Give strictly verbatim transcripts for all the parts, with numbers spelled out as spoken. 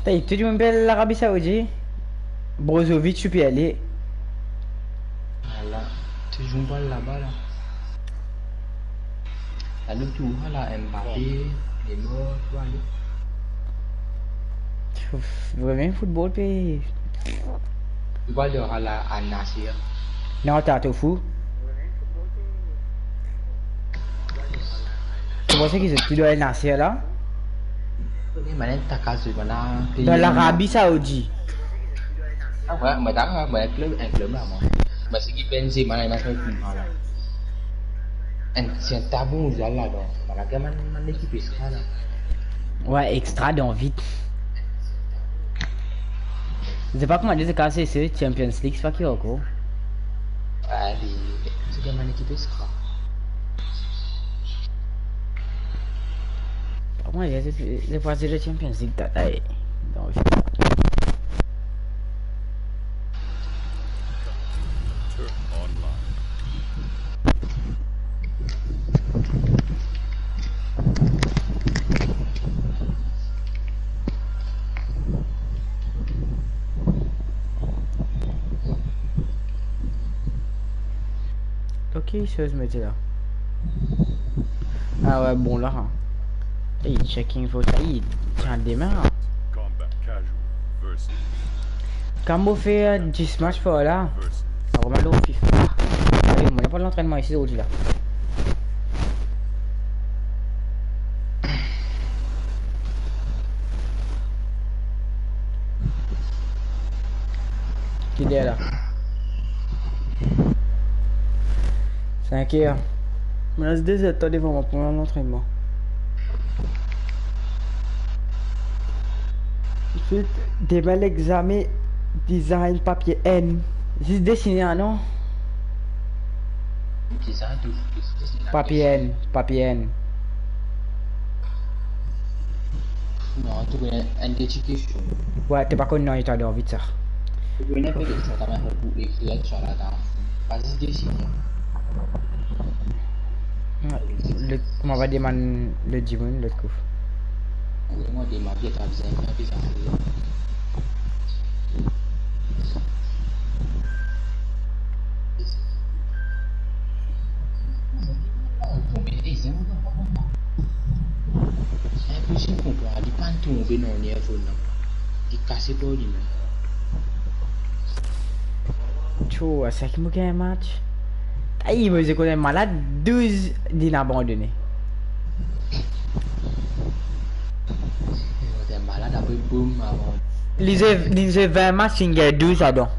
Hey, tou dimoun pe al Larabi Saoudi. Brozovic, ou pe ale. Ala, tou dimoun pe al laba la. Ala, tou, ala, Mbappé, Neymar, tou ale. Ouf, vremem foutbol pe... Ou pa al Al Nassr? Non, ta to fou. To panse ki zot tou dan Al Nassr la? Wi, bann ta kas, bann la... Dan Larabi Saoudi. Ah, wi, mwa, ta, mwa, enn klub, enn klub la, mwa. Mwa, se ki Benzema la, ena enn klub la. Enn, se enn tabou mondial la, donk. Bann la, bann, bann lekip extra la. Wi, extra dan vit. Mo pa kouma dir zot, se Champions League, se pa ki ankor. Ah, li, se gagn bann lekip extra. Kouma dir, se, se pa dir le Champions League, ta, ay, dan vit. Ok, so, mo ti la. Ah wi, bon la. Ey, checking for sa, ey, tian demin la. Kan mo fer dis match par la, apre mo al lor FIFA. Ale, mo ena pa lantrennman isi zordi la. Ki ler la? Sink er. Mo res de zer tan devan mo pou mo al lantrennman. Ensuite, demin legzame design papie N. Zis desine, a non? Ki sa, tou, tou, tou, tou, tou, papie N, papie N. Non, tou, enn de ti kestion. Wi, to pa konn non, to dan vit sa. Tou, enn pe kestion, ta mem pou ekrir sa la, ta. Pa zis desine. Le, mo va demann le dimoun lot kou. Mo demann, mo bizin fer enn ti zafer. Inposib konpran, li pa'nn tonbe dan nervo non. Li kase par limem. Tchou, a sa ki mo gagn match. Ay, mo zwe kot enn malad, douz, linn abandone. Li zwe, li zwe vin match, linn gagn douz ladan.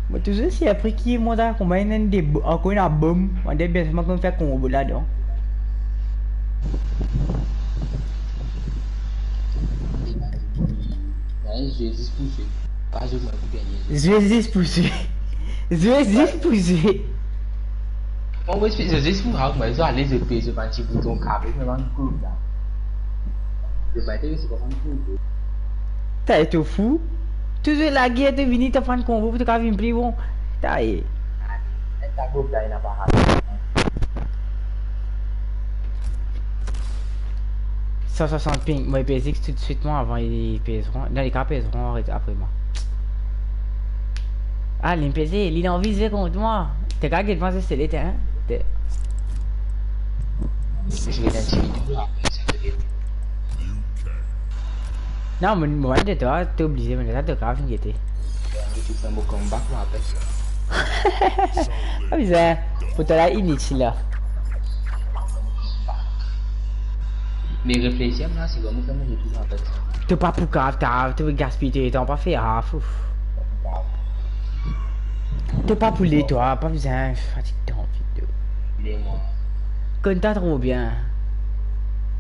Mo touzour sirpri ki mo ta konba ena de bo-, ankor ena bom. Mo de bien, mo konn fer konbo ladan. Zwe zis pou zwe. Pa zwe, mo pou gagne. Zwe zis pou zwe. Zwe zis pou zwe. Bon, mo explike zwe zis pou zwe, mo ale, zwe peze bann ti bouton kabre, me bann koub la. Zwe pa interese par bann koub. Ta, to fou? Touzour lager, to vini, to fer enn konbo pou to kapav vinn pli bon. Ta, e. Enn ta koub la, ena pa rat. San swasant ping, mo pez X toutswit mwa avan li pez ron. Non, li kapav pez ron apre mwa. Ah, li peze, li anvi zwe kont mwa. To kapav get mwa, se sele, hein? Te- Non, mo, mo, de twa, to oblize, mo, de twa, to kapav vinn gete. Li ti fer mo comeback, mo apel sa. Pa bizin, pou twa la, initil la. Me reflesir la, se vremem kouma mo touzour apel sa. To pa pou kav, ta, to gaspiy to letan, pa fer, ah, fouf. To pa pou le, twa, pa bizin fatig twa, video. Le, mwa. Konn twa tro bien.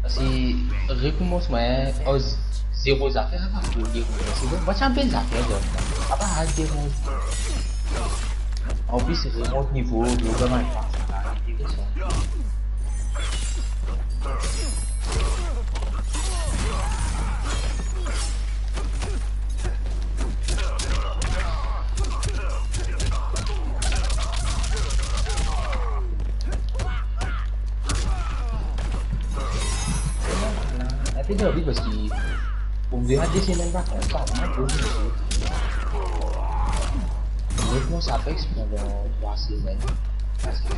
Se rekoumansman, hein, oh, zero zafer, pa pou rekoumans. Bon, mo ti ena bel zafer, donk. Apa, ah, zero. An plis, remont nivo, nou gagn pa. Enpe dan li parski pou mwa de semenn vakans, pa mal, bon, mwa, sa fer exprè pandan trwa semenn. Parski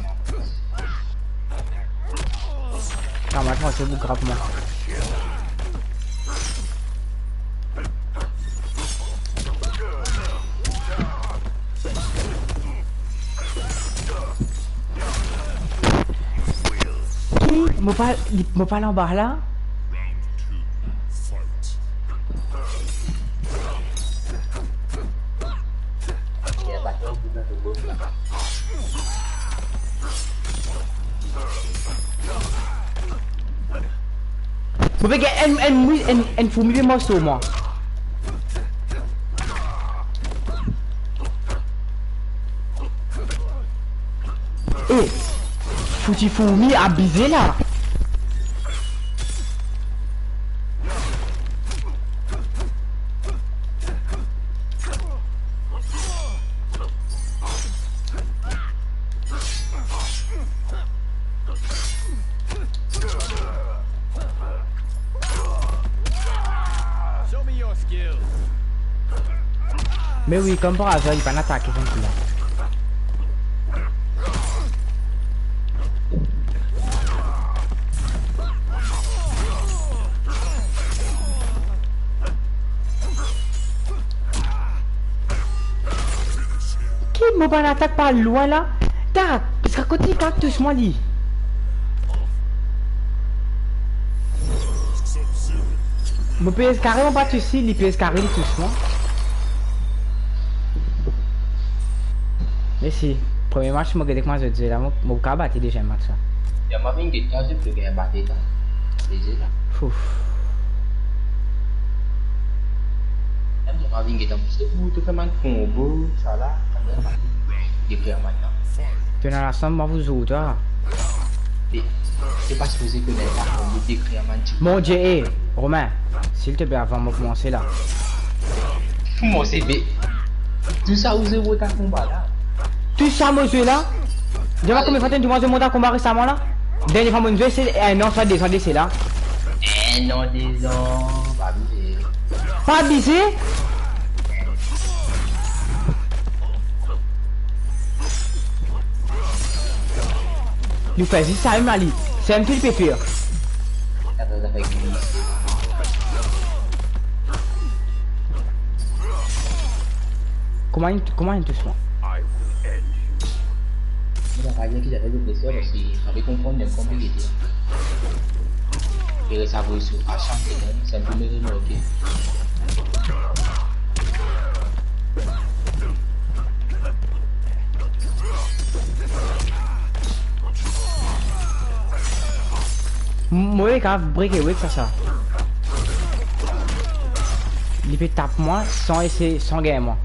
Kamarad, mwa, se pou grap mwa. Ki? Mo pa, li, mo pa anba la? Mo pe gagn enn, enn, enn, enn fourmi pe mars lor mwa. Eh, fouti fourmi abize la. Show me your skills. Me wi, kom par azar, li pa'nn atake sa kou la. Ki mo bann atak pa lwin la? Tak, piska kot li kapav tous mwa li? Mo pez kare, mo pa tous li, li pez kare, li tous mwa. Mesi. Premie match mo gete kouma zot zwe la, mo, mo kapav bat li deziem match la. Ya, mo vinn get la, zot pe gagn bat li, ta. Plezi la. Fouf. Mo vinn get an plis, to fer bann konbo, sa la, de fer bann la. To ena lasam, mo pou zour twa. Se, se pa sipoze kone sa, konbo de fer bann ti. Mon Die, eh, Romain, silteple, avan mo koumanse la. Koumanse, be, tou sa ou zwe Mortal Kombat la? Tou sa mo zwe la? Dir mwa konbien fwa to inn dir mwa zwe Mortal Kombat resaman la? Dernie fwa mo zwe, se enn an, swa de zan de sela. Enn an, de zan, pa abize. Pa abize? Li fer zis sa mem la, li. Sa mem tou li pe fer. Kouma inn, kouma inn tous mwa? Mo pa bien ki zafar de presyon, parski mo pa pe konpran mem konbien li ete. Li res avoy sou a sak segonn, sa mem tou mo remarke. Mo, mo kapav break away ek sa, sa. Li pe tap mwa san esey, san gagn mwa.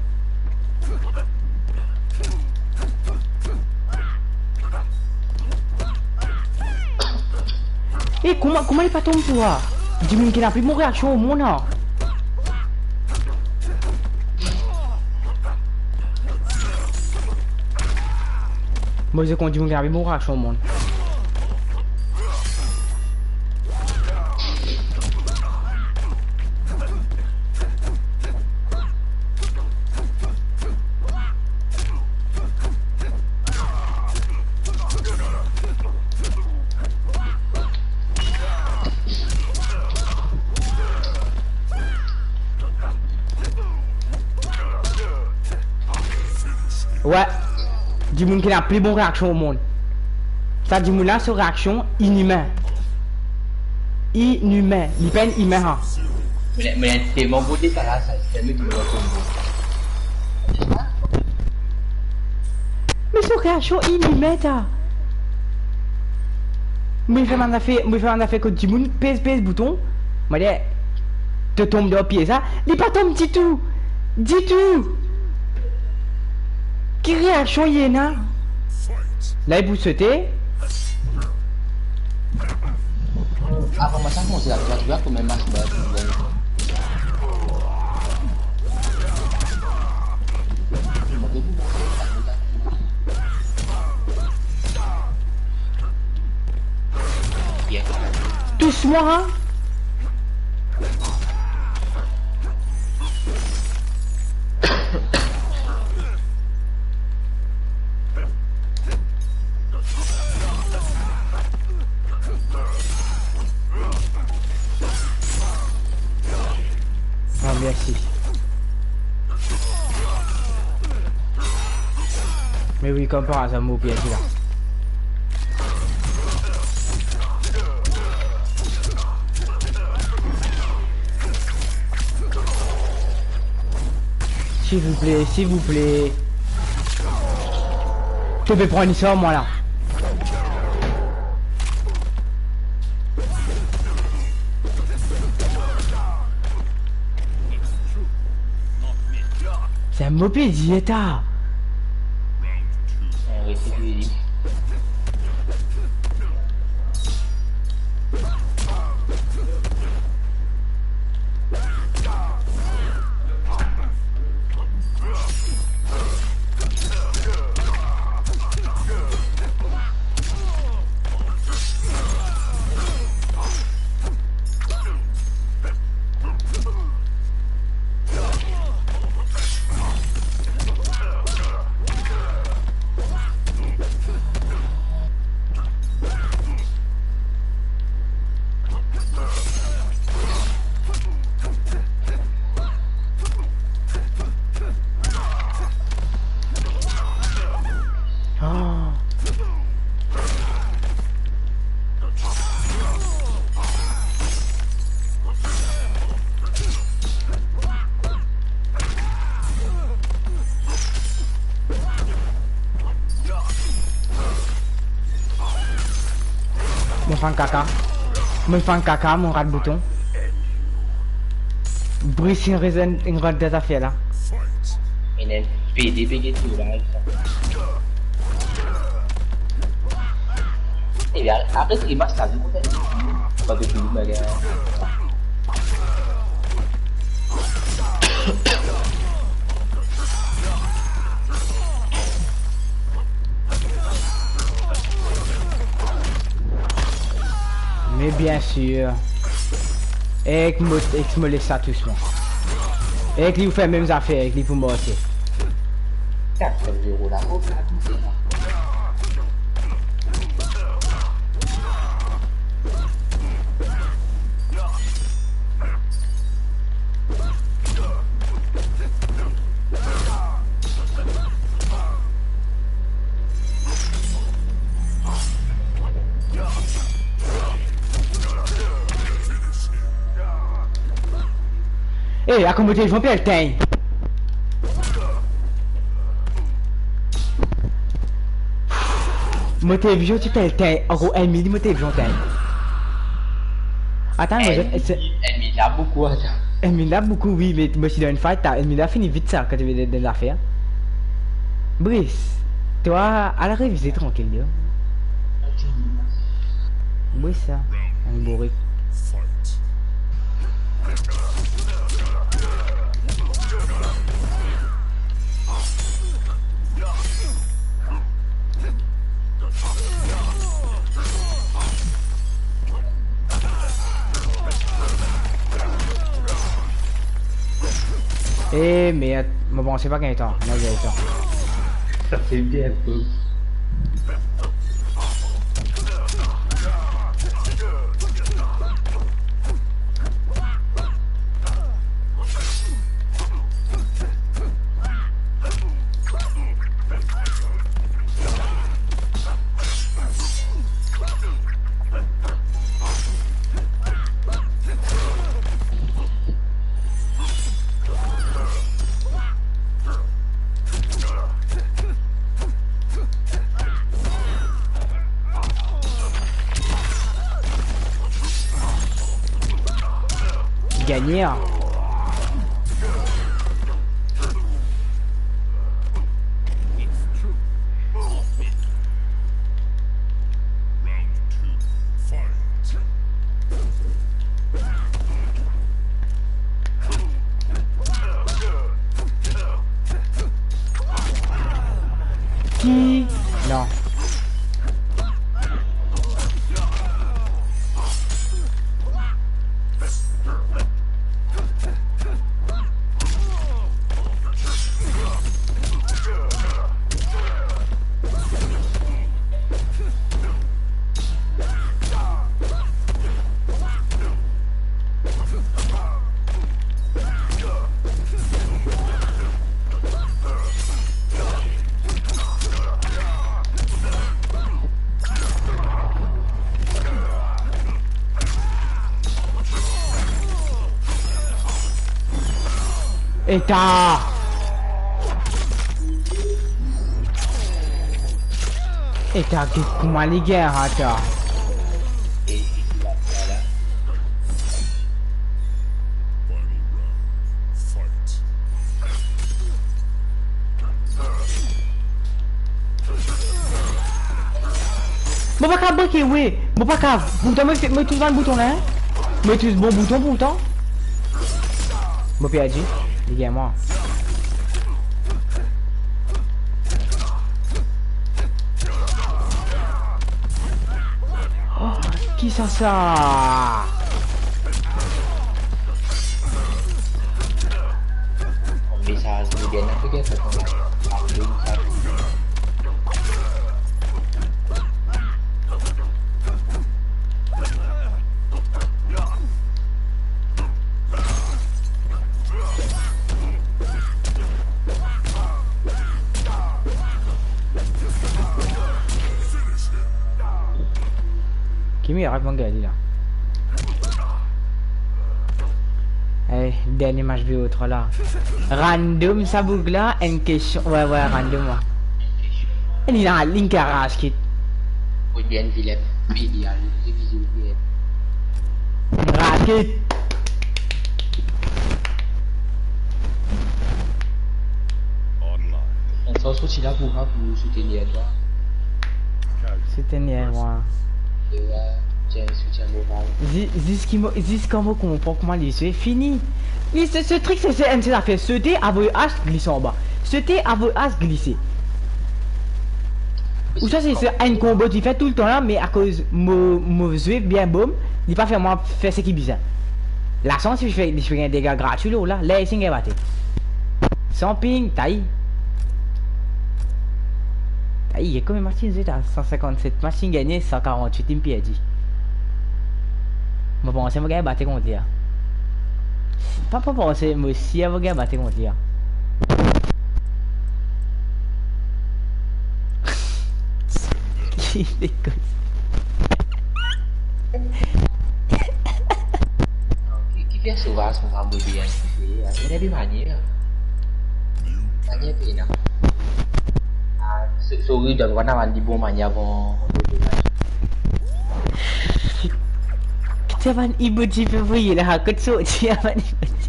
E kouma, kouma li pa tom pou mwa? Dimoun ki ena pli bon reaksion omonn la. Mo, se konn dimoun ki ena pli bon reaksion omonn. Wi, dimoun ki ena pli bon reaksion omonn. Sa dimoun la, so reaksion inimin. Inimin. Li pa enn imin, ha. Mo, mo telman gete sa la, sa telman ki mo konn. Me so reaksion inimin, ta. Mo fer bann zafer, mo fer bann zafer kot dimoun, pez, pez bouton. Mo dir, to tom dan piez la. Li pa tom ditou. Ditou. Ki reaksion li ena? La, li pou sote. Avan mwa sa komanse la, to trouve kouma mas mwa. Tous mwa, hein? Ah, mersi. Me wi, kom par azar, mo perdi la. Silvouple, silvouple. To pe pran li sar mwa la. Sa mo pe dir ta. Ah. Mo fann kaka. Mo fann kaka, mo rat bouton. Bris inn rezon, inn rant dan zafer la. Ena enn pede pe get tou la, sa. Ebien, apre grimas la, nou kontan. Pa de fini, ma gars. Me bien sir. Ek mo, ek mo les sa tous mwa. Ek li ou fer mem zafer, ek li pou marse. Kat zero la, oh, kat zero. Eh, akoz mo televizion pe etinn. Mo televizion ti pe etinn, ankor enn minit mo televizion etinn. Atann, mo, enn minit, enn minit la boukou, atann. Enn minit la boukou, wi, me mo ti dan enn fight la, enn minit la fini vit sa, kan ti vinn dan zafer. Brice, twa, al revize trankil, yo. Brice sa, enn bourik. Eh merde, mo panse pa gagn tan, mo gagn tan. Sa se bien, bro. Gagne, hein. Eta! Eta, get kouma li gagn, eta. Mo pa kav breke, wi. Mo pa kav. Pourtan, mo, mo tous bann bouton la, hein. Mo tous bon bouton, pourtan. Mo perdi. Li gagn mwa. Oh, ki sa, sa? Mesaz nou bien, nou pe gagn sa. Ki mirak mo gagn li la? Eh, dernie match B O trois la. Random sa boug la, enn kestion. Wi, wi, random, wi. Li ena lign ki aras kit. Ou bien, Vilem, Vilian, Vilian. Aras kit. Enn sans osi la pou mwa pou soutenir twa. Soutenir mwa. E, euh, ti enn soutien moral. Zi-, zis ki mo, zis kan mo konpran kouma li zwe, fini. Li, se, se trik, se, se enn sel zafer. Sote, avoy as, glise anba. Sote, avoy as, glise. Ou sa, se, se enn konbo ki fer toultan la, me akoz mo, mo zwe bien bom, li pa fer mwa fer seki bizin. Lasans, li fer, li fer enn dega gratwi lor la, ler li gagn bate. San ping, tai. Tai, e konbien match inn zwe la? San sinkant-set match, inn gagne san karant-wit, inn perdi. Mo panse mo gagn bate kont li, a. Pa, pa panse, mo sir mo gagn bate kont li, a. Ki, ki, ki pies sovaz pou pa mouri, hein, ki fer, hein, ena de manier. Manier pena. Ah, so-, sorry, dan wana bann bon manier avan. Ki sa bann emoji pe voye la, kot sorti a bann emoji?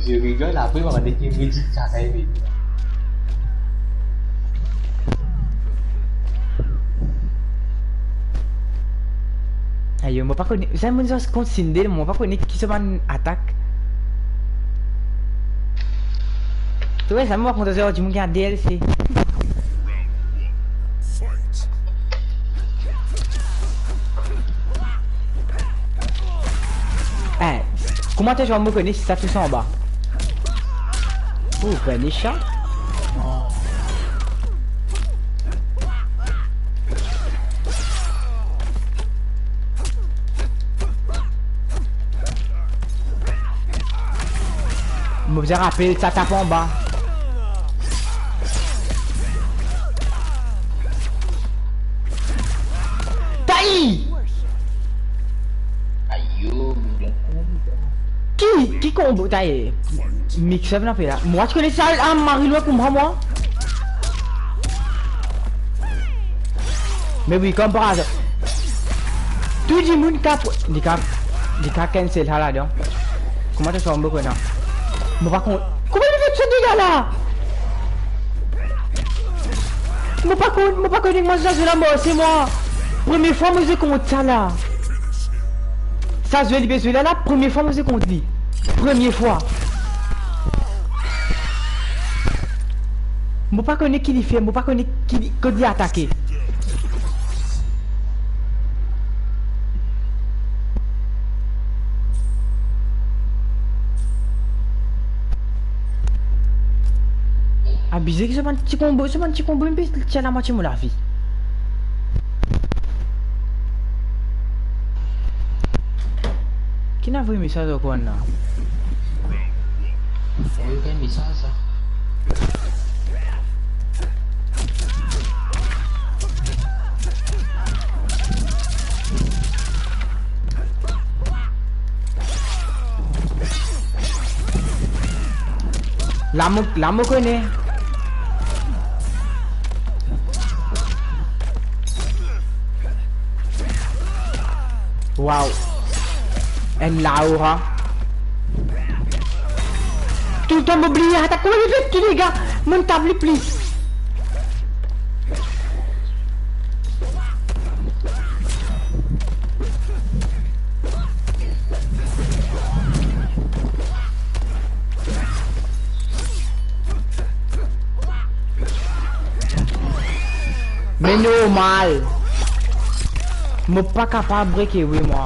Je rigole, apre, mo nek emoji sa, kan mem. Ayo, mo pa kone, sa monn zis kont Sindel, mo pa kone ki sa bann atak. To, wi, sa mo pa kont sa, dimoun ki ena D L C. Eh, kouma to zwe, mo kone si sa tous anba. Ou kone sa? Mo bizin rapel sa tap anba. Tai! Ayo, mo bien kontan. Ki, ki konbo? Tai, mix up nou pe la. Mwa ti kone sa, a, mari lwe kouma mwa. Me wi, konm par azar. Tou dimoun ka pr-, li ka, li ka cancel sa ladan. Kouma to sanble kone? Mo pa konn. Kouma li fer sa dega la? Mo pa konn, mo pa konn kouma sa zwe la, mo, se mwa. Premie fwa mo zwe kont sa la. Sa zwe li pe zwe la la, premie fwa mo zwe kont li. Premie fwa. Mo pa kone ki li fer, mo pa kone ki li, kot li atake. Abize ki so bann ti konbo, so bann ti konbo, mem pe tir lamwatie mo lavi. Ki'nn avoy mesaz ankor la? Avoy enn mesaz sa. La mo, la mo kone. Waw. Enn lao, ha. Toultan mo bliye atak. Kouma li fer tou dega? Mo'nn tap li plis. Me normal. Mo pa kapav break away, mwa.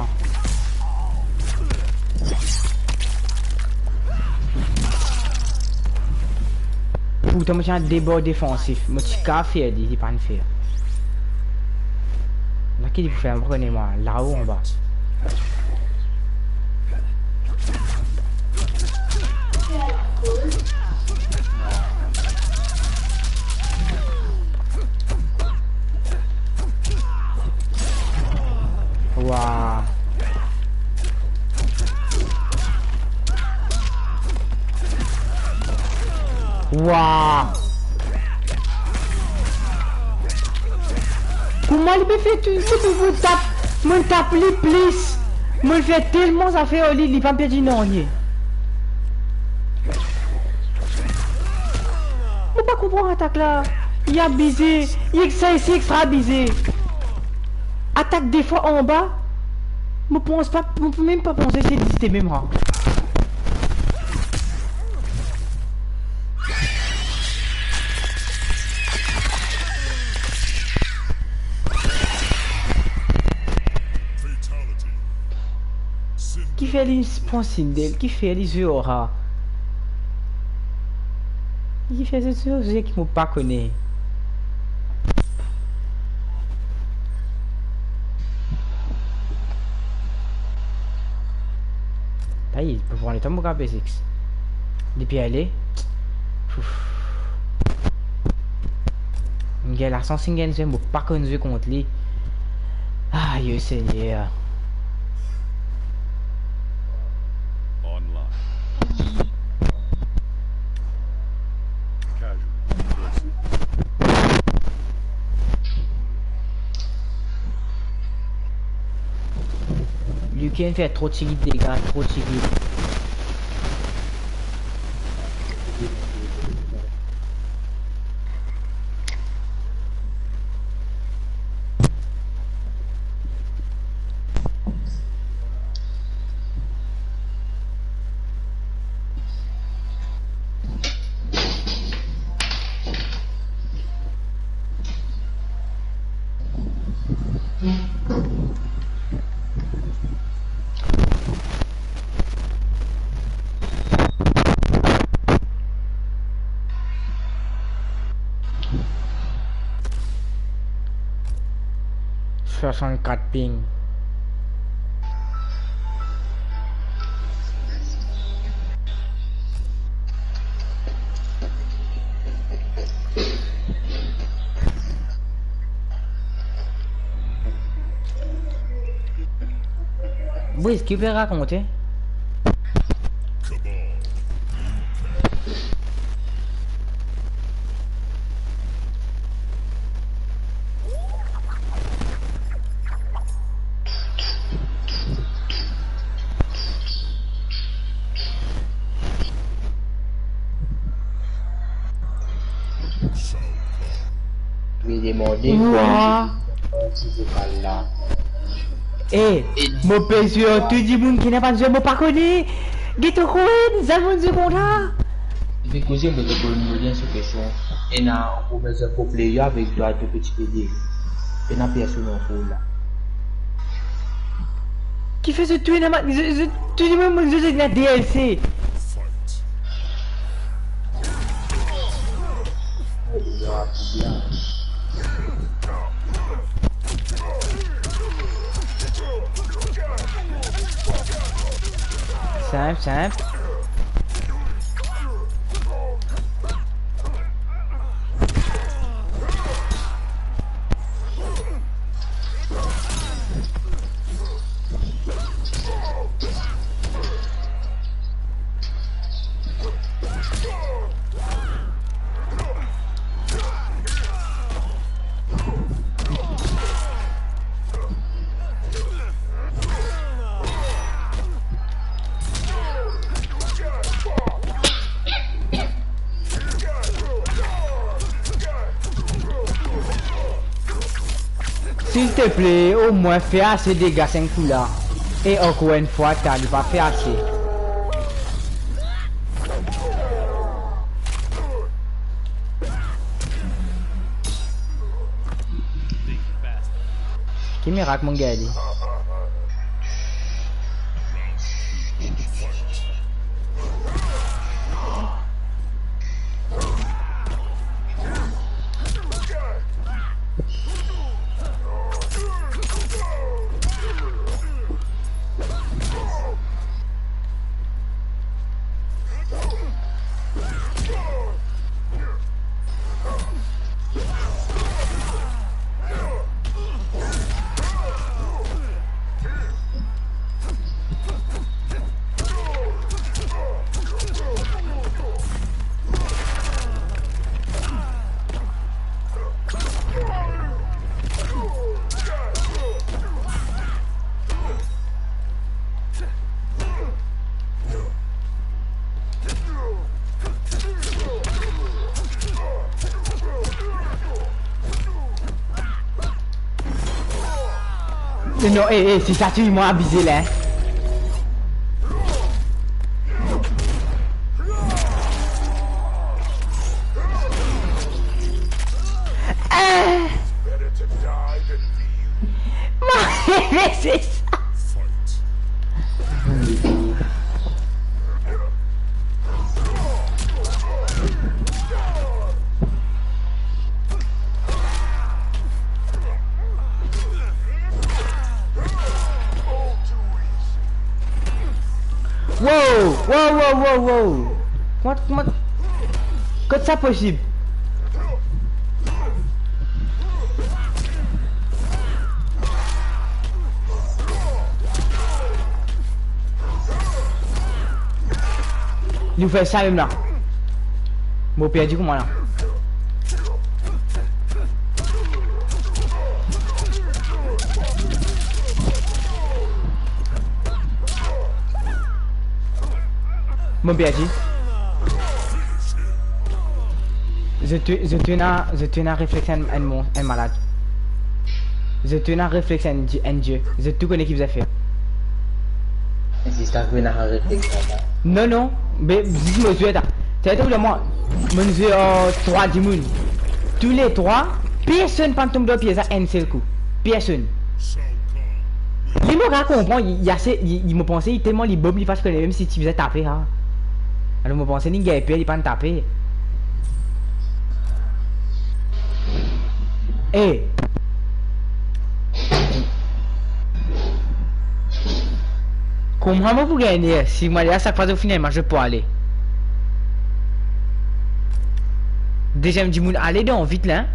Pourtan, mo ti ena de bar defansif. Mo ti kav fer li, li pa'nn fer. La ki li pou fer, mo pa kone, mwa. Lao anba. Wa. Wa. Kouma li pe fer tou, tou, tou, tou, tap, mo'nn tap li plis. Mo'nn fer telman zafer ar li, li pa perdi nanye. Mo pa konpran atak la. Li abize, li extra, li extra abize. Atak de fwa anba. Mo pans pa, mo mem pa panse si li ti mem, ha. Kifer li pran single? Kifer li zwe aura? Kifer zot zwe zwe ki mo pa kone? Ayi, pou pran letan mo kapav P S X. Depi ale. Ouf. Enn gagn lasans, enn gagn zwe, mo pa konn zwe kont li. Ayo, Segner. Online. Casual. Luke inn fer tro tigit dega, tro tigit. Swasannkat ping. Briz, ki ou pe rakonte? Mo demande Wa. Kouma ti vokal la. Eh, mo pe zwe ar tou dimoun ki ena pa zwe, mo pa kone. Get to Cohen, zot zwe kontra. Epi koze mo te poz enn kestion. Ena ou bizin kople avek twa tou ki ti pe dir. Ena personn ankor la. Kifer zot tou ena ma-, zot, zot, tou dimoun, zot, zot ena D L C. Simple, simple. Silteple, omwin fer ase dega sink kou la. E ankor enn fwa, ta li pa fer ase. Ki mirak mo gagn li? Non, eh, eh, si sa touy mwa, abize la, hein. Eh! Mo reve, se sa. Wow, wow, wow, wow, wow. Kouma, kouma, kot sa posib? Nou fer sa mem la. Mo perdi kouma la. Mo perdi. Zot tou, zot tou ena, zot tou ena refleks enn, enn mon-, enn malad. Zot tou ena refleks enn die, enn die. Zot tou kone ki bizin fer. Zis la, ena refleks la. Non, non. Be, zis mo zwe ta. Sa vedir mwa, monn zwe ar trwa dimoun. Touletrwa, personn pa'nn tonbe dan piez la enn sel kou. Personn. Li mo pa konpran, li, li ase, li, li, mo panse li telman li bob, li pa ti kone mem si ti bizin tape, ha. Alor mo panse li gagn per, li pa'nn tape. Eh. Kouma mo pou gagne si mo ale a sak fwa zot fini, mo zot pou ale. Deziem dimoun ale dan vit la, hein?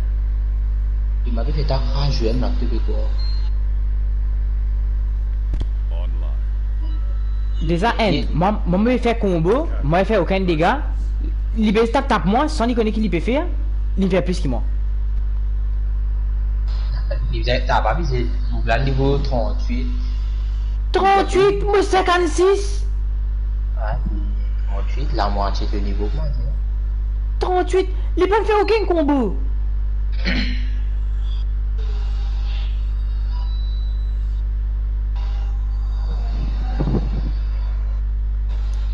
Li mari se ta kraz zwenn la, to pe krwar. Deza enn, mwa, mwa mo fer konbo, mo fer okenn dega, li pe tap tap mwa, san li kone ki li pe fer, li fer plis ki mwa. Li bizin, ta pa bizin, boug la nivo trant-wit. Trant-wit, mo sinkant-sis. Wey, trant-wit, lamwatie to nivo mwa, ti. Trant-wit, li pa'nn fer okenn konbo.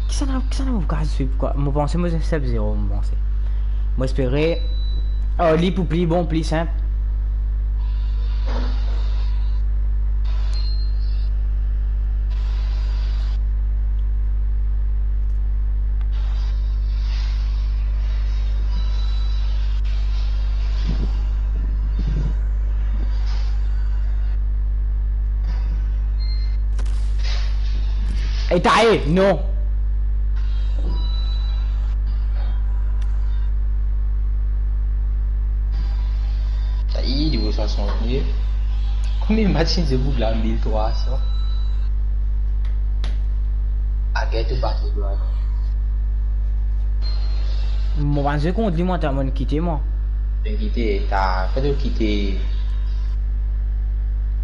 Kisannla, kisannla mo kapav swiv, kwa? Mo panse mo sef zero, mo panse. Mo espere, oh, li pou pli bon, pli sinp. E ta e, non. Sa, li, li vo swasant mil. Konbien match inn zwe boug la? Mil trwa san. Aget ou pa to dwa. Mo pa zwe kont li, mwa, ta monn kite, mwa. Monn kite, ta, fer to kite.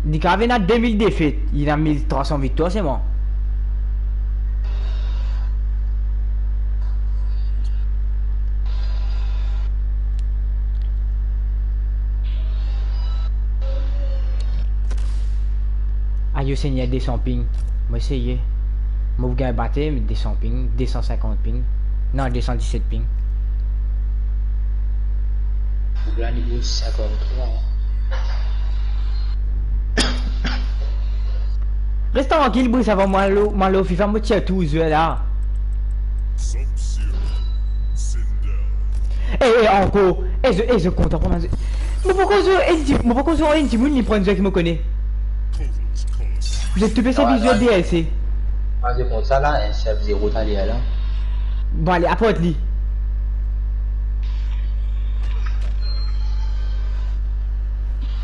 Li kapav ena de mil defet, li ena mil trwa san viktwar selman. Yo, Segner, de san ping. Mo eseye. Mo pou gagn bate, me de san ping, de san sinkant ping. Non, de san diset ping. Boug la nivo sinkant trwa. Res trankil, Brice, avan mo al, mo al lor FIFA, mo tir tou zwer la. Eh, eh, ankor. Eh, zot, eh, zot kontan kouma zot. Mo pankor zwe enn ti-, mo pankor zwe enn timoun, li pran zwer ki mo kone. Zot tou pe servi zwer D L C. Ah, se konsa la, enn Sub-Zero taler la. Bon, ale, aport li.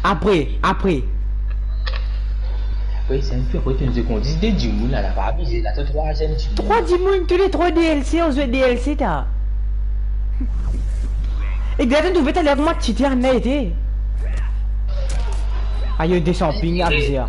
Apre, apre. Apre, se enn fou, apre, to nou konn dis de dimoun la, la pa abize, la, to trwaziem dimoun. Trwa dimoun, tou le trwa D L C, nou zwe D L C, ta. E dernie, nou trouve taler kouma ti ti ane ete. Ayo, de san ping, abize, a.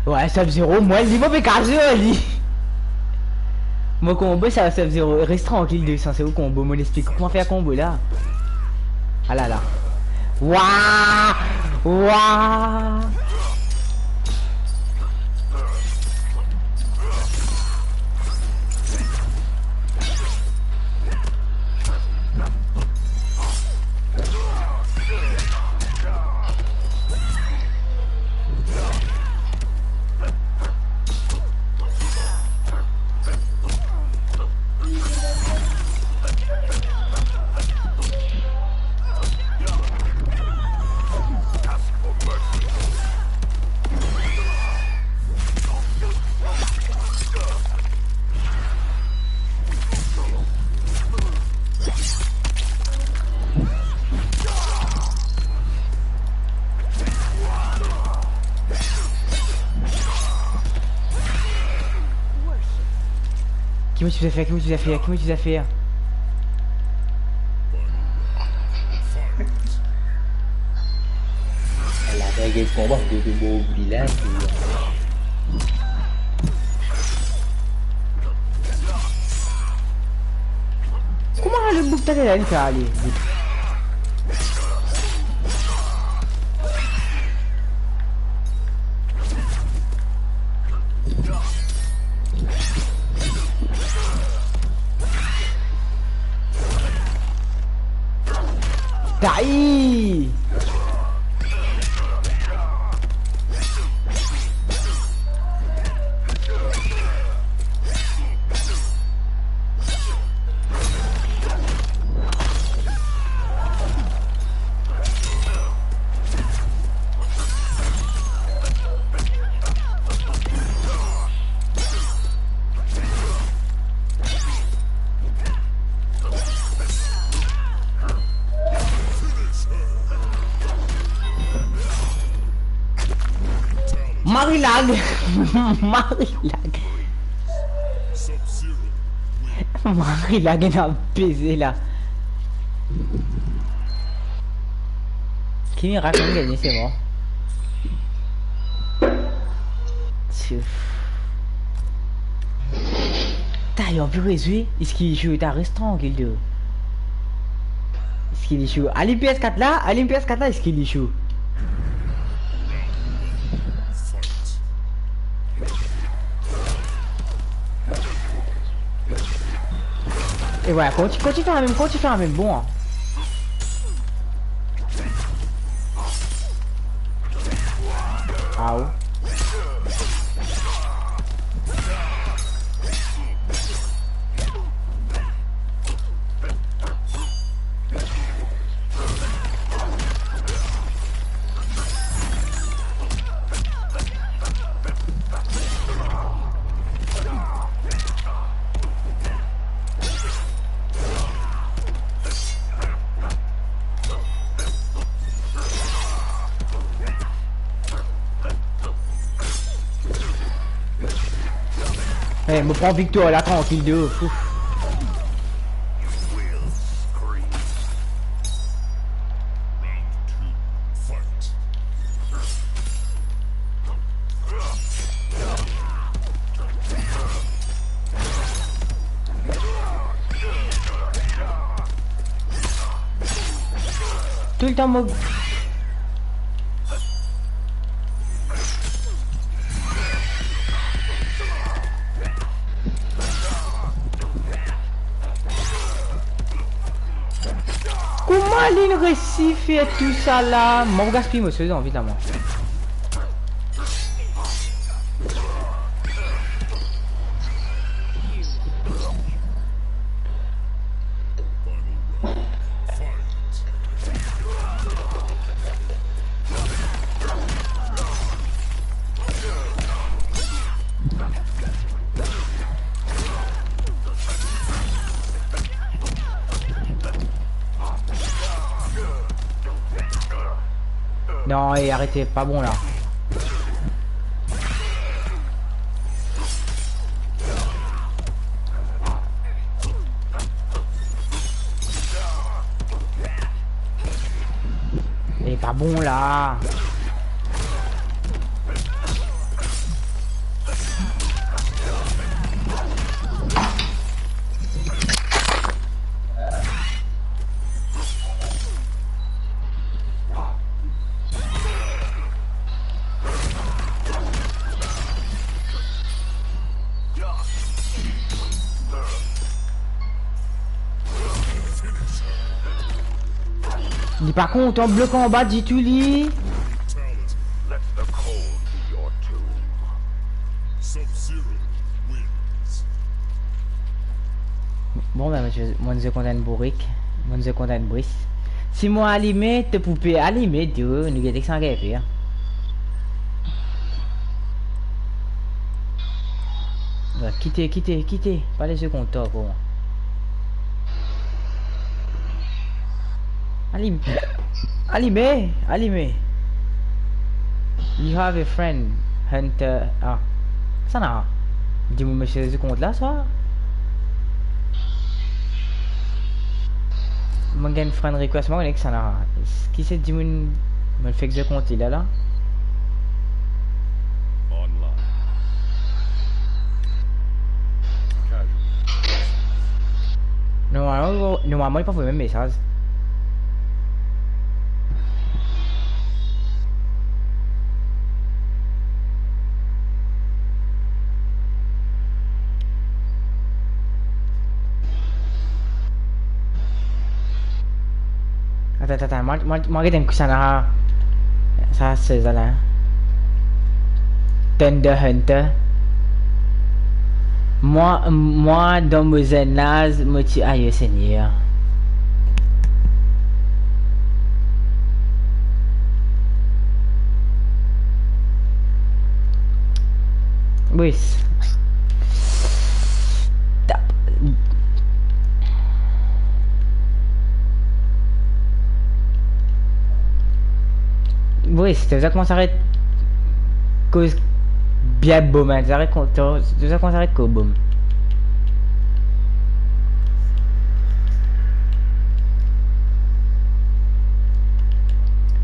Wey, Sub-Zero, mwa li, mo pe kas li. Mo konbo sa, Sub-Zero, res trankil, de san, se ou konbo, mo explik ou kouma fer konbo la. Alala. Wa! Wa! Ki mo ti bizin fer, ki mo ti bizin fer, ki mo ti bizin fer? Ala, gagn konba, gagn konba, oubli la, kouma le boug taler la, li fer ale? Tayi! Mari lag. Mari lag. Mari lag, ena peze la. Ki mirak, inn gagne, se mor. Tio. Tayo, anvi rezwi, eski li sou, ta res trankil, tio. Eski li sou? Alim P S kat la, alim P S kat la, eski li sou? E wey, kontign, kontign fer mem, kontign fer mem, bon. Aw. Eh, mo pran viktwar la trankil de ouf. Ouf. Toultan mo... Kouma li resi fer tou sa la? Mo gaspiy mo sez anvi la, mwa. Non, eh, arete, pa bon la. Eh, pa bon la. Li pa kontan blok anba ditou, li. Bon, ben, mo, mo, mo kontan enn bourik, mo kontan enn bris. Si mo alime, to pou pe alime, tou, nou gete ki sa gagn fer. Kite, kite, kite, pa les kontan ankor. Alime, alime, alime. You have a friend, Hunter. Ah, sa na. Dimoun mo sez kont la, sa. Mo gagn friend request, mo konnen ki sa la. Ki se dimoun mo fek zwe kont li la, la? Normalman, normalman, li pa voy mem mesaz. Atann, atann, atann, mo, mo, mo get enn kousana. Sa, se sa la. Thunder Hunter. Mwa, mwa, dan mo zenn laz, mo ti, ayo, Segner. Bris. Tap. Bris, to bizin koumans aret koz bien bom, hein, to bizin aret kon-, to, to bizin koumans aret koz bom.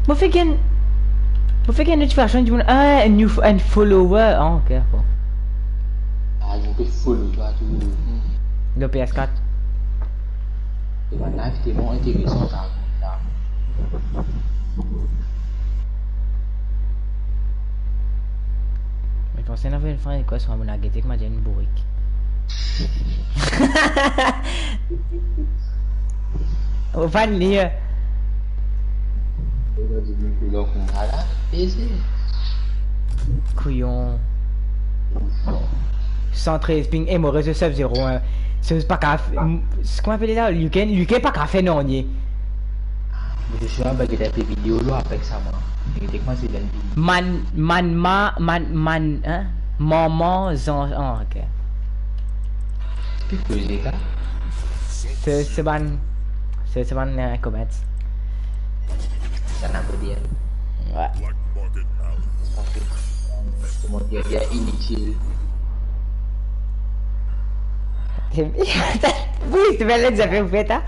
Mo fek gagn, mo fek gagn notifikasion dimoun, ah, enn new, enn follower. Ah, ok, bon. Ah, nou pe follow twa tou. Lor P S quatre. E bann live telman interesan sa, sa. Me panse nou ena enn friend request, mo al gete kouma dir enn bourik. Ou pa lir. Kouyon. San trez ping, e mo rezo sef zero, hein. Se pa ka f-, m-, kouma apel la? Luke, Luke pa ka fer nanye. Mo ti swa, ba, get enn pe video la avek sa, mwa. Get enn pe video. Man, man, ma, man, man, hein? Manman, zan, ah, ok. Ki koze sa? Se, se bann, se, se bann, euh, comments. Sa na kote, hein? Ouais. Koman dir, bien initil. Brice, to pe ale zafer ou fer ta?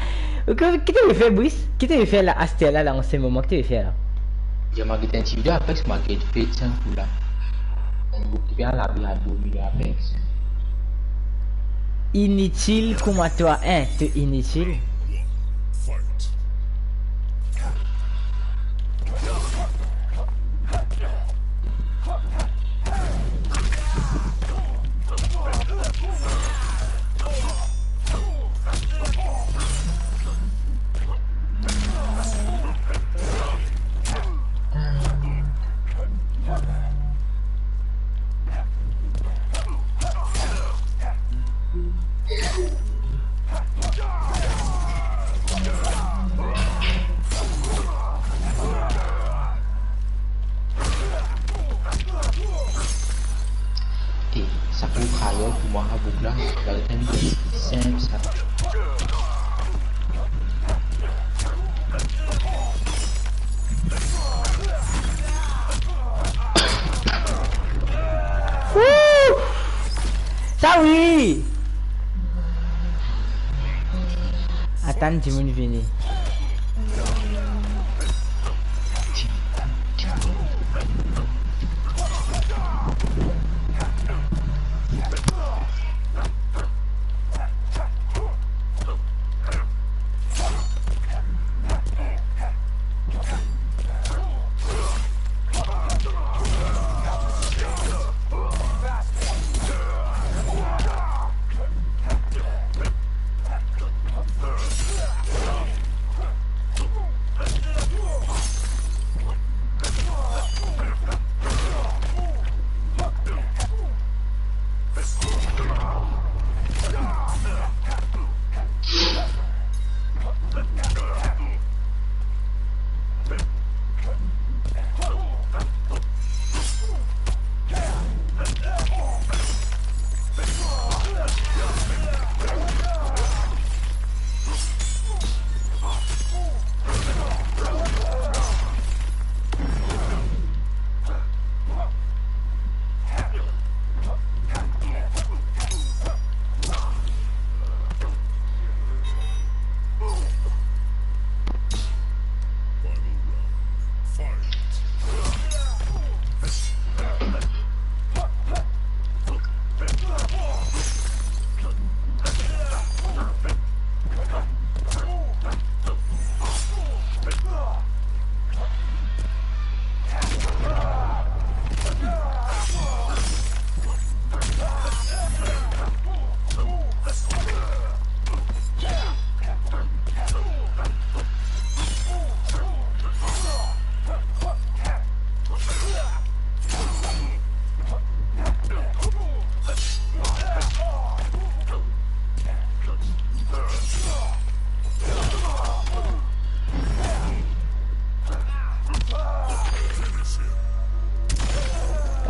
Ou ki, ki to pe fer, Brice? Ki to pe fer la, aster la, la, an se moman, ki to pe fer la? Mo gete enn ti video Apex, mo gete fer enn kou la. Mo okipe a lavi a domi Apex. Initil kouma twa, hein, to initil. E sa pou trayer pou mwa, boug la, la retenn sinp sa. Woo! Sa wi! Atann dimoun vini.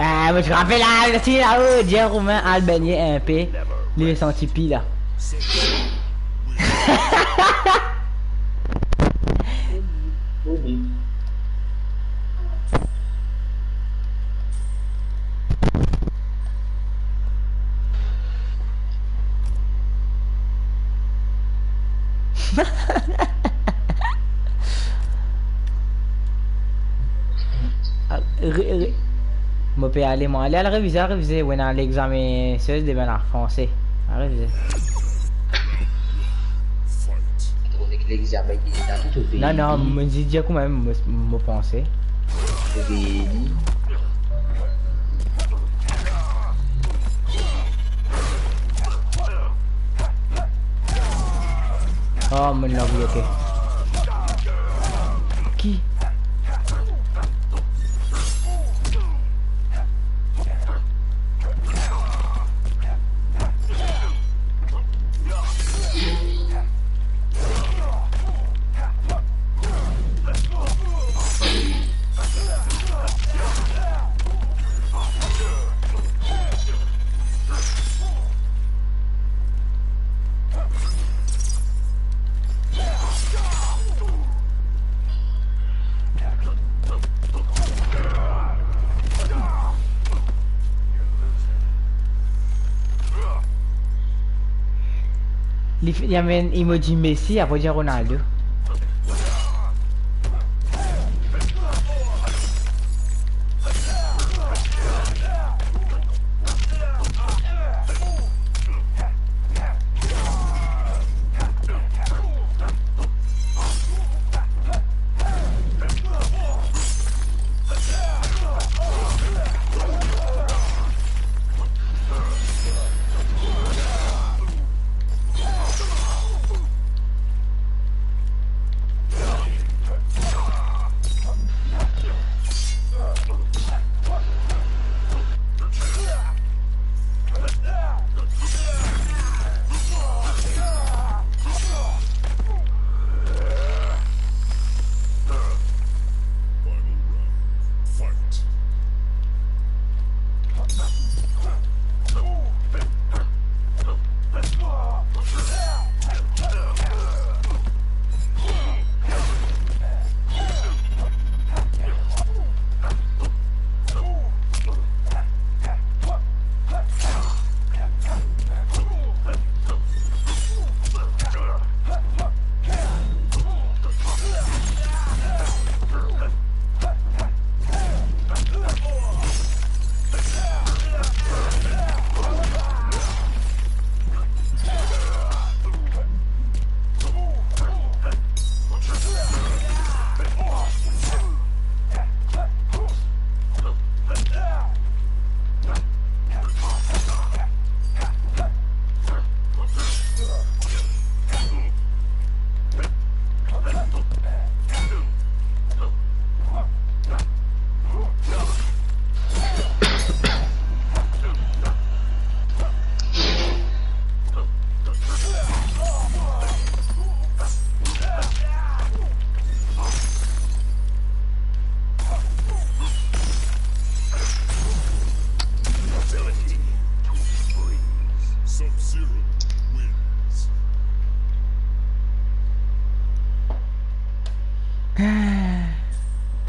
Ah, mo ti rapel la, si la, oh, dir Romain al bengne inpe, li santi pi la. Ah, re-, re-, mo pe ale, mo ale, al revize, al revize. Ou ena lexame sez demin la, franse. Al revize. Non, non, mo dir, dir koumem, mo, mo panse. Oh, mo inn lagouy, ok. Ki? Li amenn emoji Messi, apre dir Ronaldo.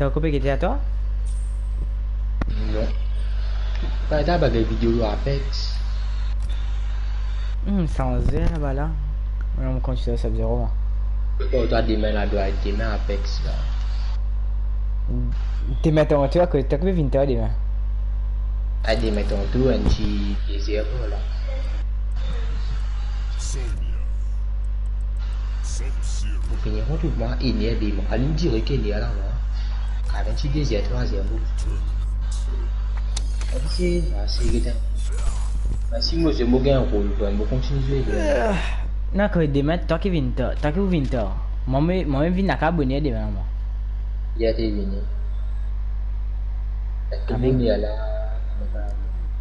To koupe ki ti a twa? Non. Pa ta bagay video lor Apex. Hmm, sanze laba la. Mwa, mo kontign Sub-Zero, mwa. Pou twa demin la, dwa demin Apex la. Demin tanto, akoz to pe vinn tar demin? A, demin tanto, enn ti de zer par la. Mo fini kont mwa, inn er demin. Al inn direk inn er la, mwa. Kapav enn ti de zer, trwa zer, mo. Ok, ase, gete. Ba, si mo, mo gagn rol, bon, mo kontign zwe, gagn. Non, kan demin, twa ki vinn tar, twa ki pou vinn tar. Mwa, mwa, mwa mem vinn lakaz boner demin, mwa. Li a te vini. Ek to vinn la,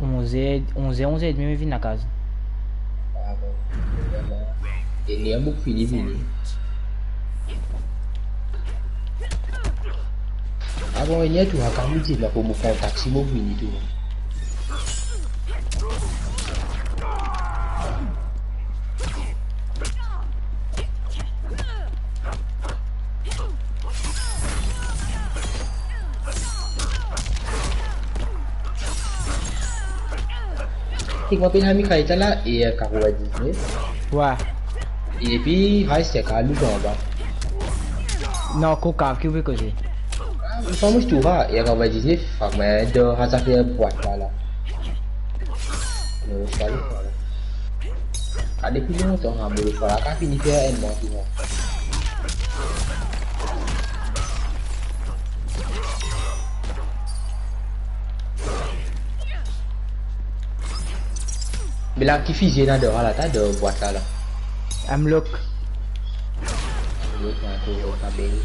onz er, onz er, onz er edmi, mo vinn lakaz. Ah bon. E li a boug fini vini. Ah bon, ena tou, akan midi la pou mo kontak si mo vini tou. Ki mo apel ami Kaita la, e, quatre-vingt-dix-neuf. Wa. E epi, Rice, se ka loup anba. Non, kokav, ki ou pe koze? Ah, mo pa mo tou ra, e quatre-vingt-dix-neuf, fak mwa, dan sa zafer bwat la, la. Non, sa le fwa la. Ah, depi lontan, ah, mo le fwa la, ka fini fer enn mwa, tou mwa. Me la, ki fizi ena dan la, ta dan bwat la, la? Hemlock. Hemlock, ankor, pa bel.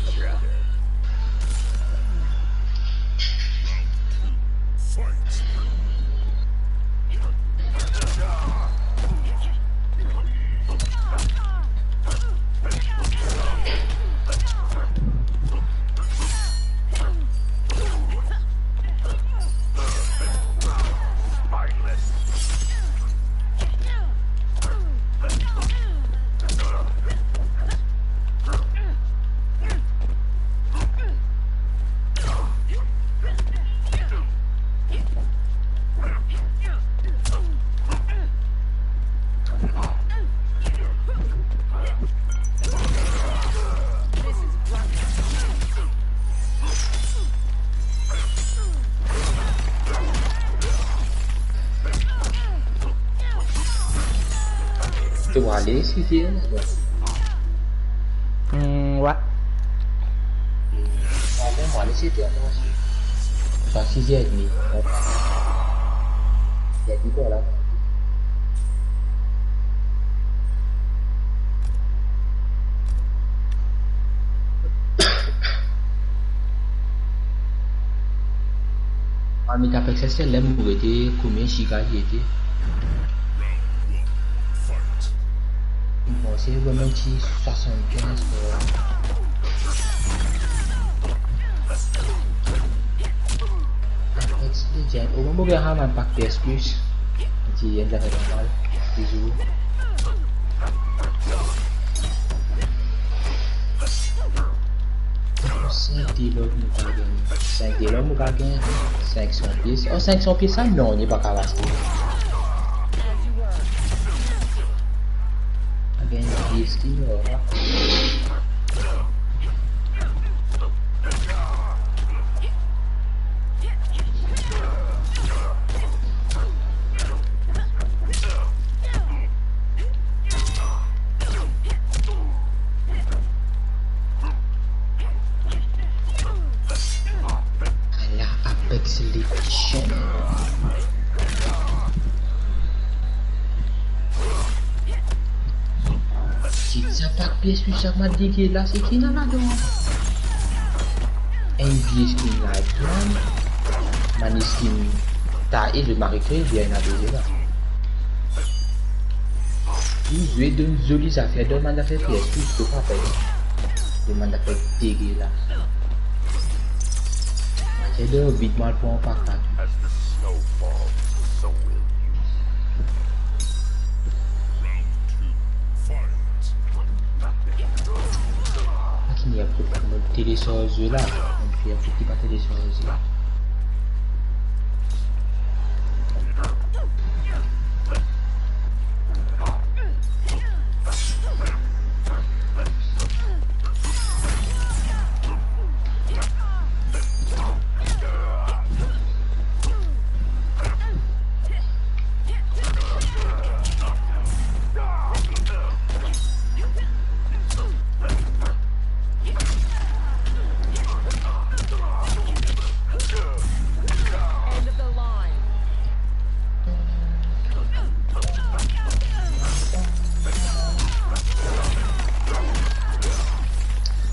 Ou ale sete, bon. Hmm, ouais. Bon, ben, mo ale sete, atann. Swa siz er edmi. Siz er edmi, vwala. Parmi ta pek sa, se ler mo rete, konbien giga li ete? Bon, se vremem ti swasann-kinz, euh, Apex Legends. Omwin mo gagn enn pak P S Plus. Ti enn zafer normal. Bizou. Sink dolar mo kapav gagn. Sink dolar mo kapav gagn. Sink san pies. Oh, sink san pies sa, non, li pa kapav aste. Gagn diz kilo. Ala Apex Legends. Ti sa pak P S Plus sa, ma degelas, e ki ena ladan? Enn vye skin ladan, bann skin ta e zot mari kre, bien ena deziem la. Ou zwe, donn zoli zafer, donn bann zafer P S Plus, to pa pey. Donn bann zafer degelas. Ate de vit mal pou anpak la. Ki ni ankor pou telesarze la. Mo fer ki pa telesarze.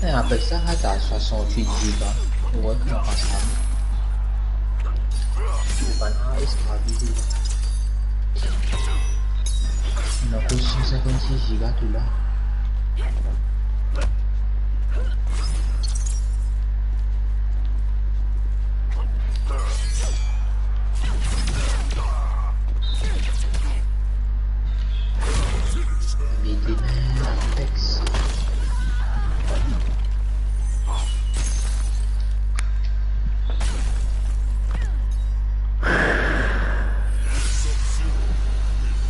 Eh, apel sa, sa swasant-wit giga. Ou kouma pas la. Bann la estrabize. Ena ankor san sinkant-sis giga tou la.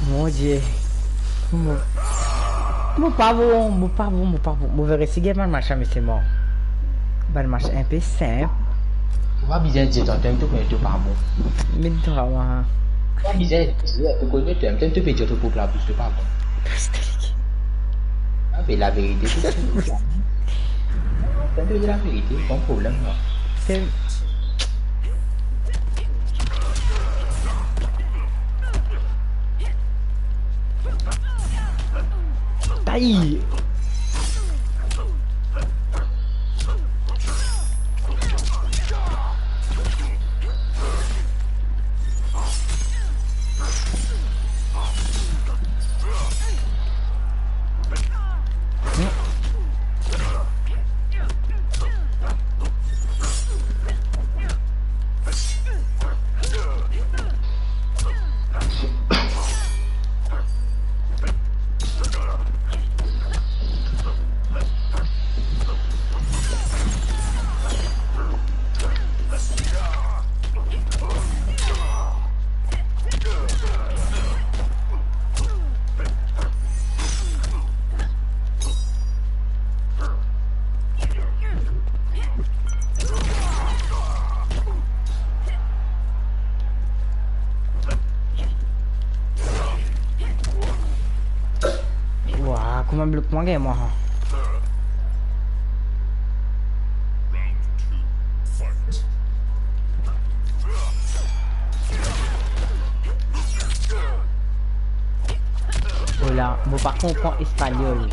Mon Dieu. Mo, mo pa bon, mo pa bon, mo pa bon. Mo verifie bann match la, me selman bann match inpe sinp. Ou pa bizin dir twa, to kone to pa bon. Me twa, mwa. Ou pa bizin dir, to kone to, to pe dir to prop labous, to pa bon. Ape laverite, to, to, to, to, to dir laverite, pa problem, mwa. Se Aïe. Kouma blok mwa gagn mwa, ha. Ola, mo pa konpran espanyol.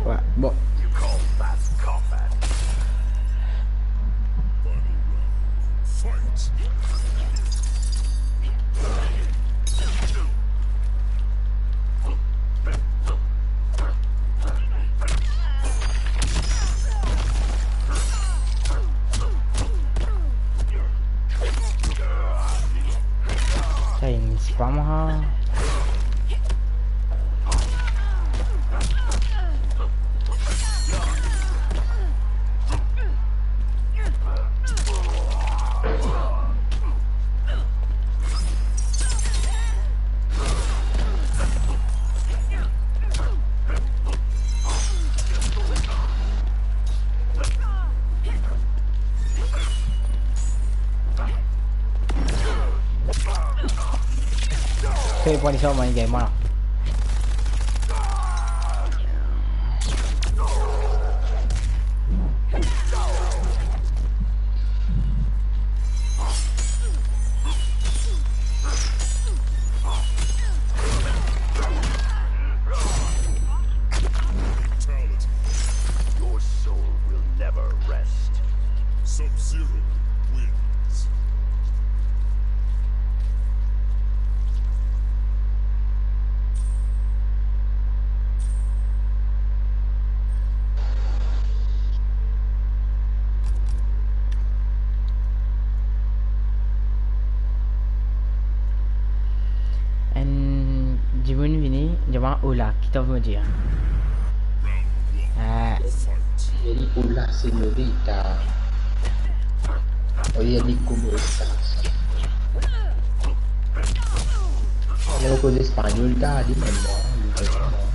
Ouais, bon. Sa, inn miss pa mwa. Finn pran li sa, mo gagn mwa la. Your soul will never rest. Sub-Zero wins. Enn dimoun vini, dir mwa, "Ola, ki to anvi mo dir?" Ah. Li dir, "Ola, señorita." Oye, li koumsa. Li koz espanyol, ta, li mem, non? Li mem, non?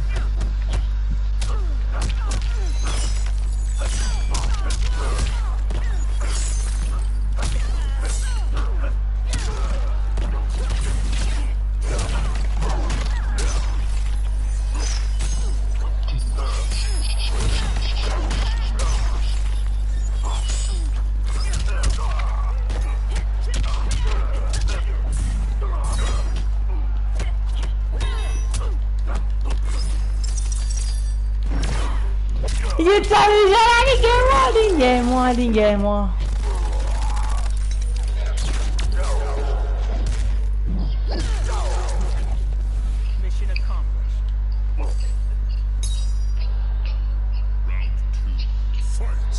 Li ti arive la, li gagn mwa, li gagn mwa, li gagn mwa. Mission accomplished. Round two, fight.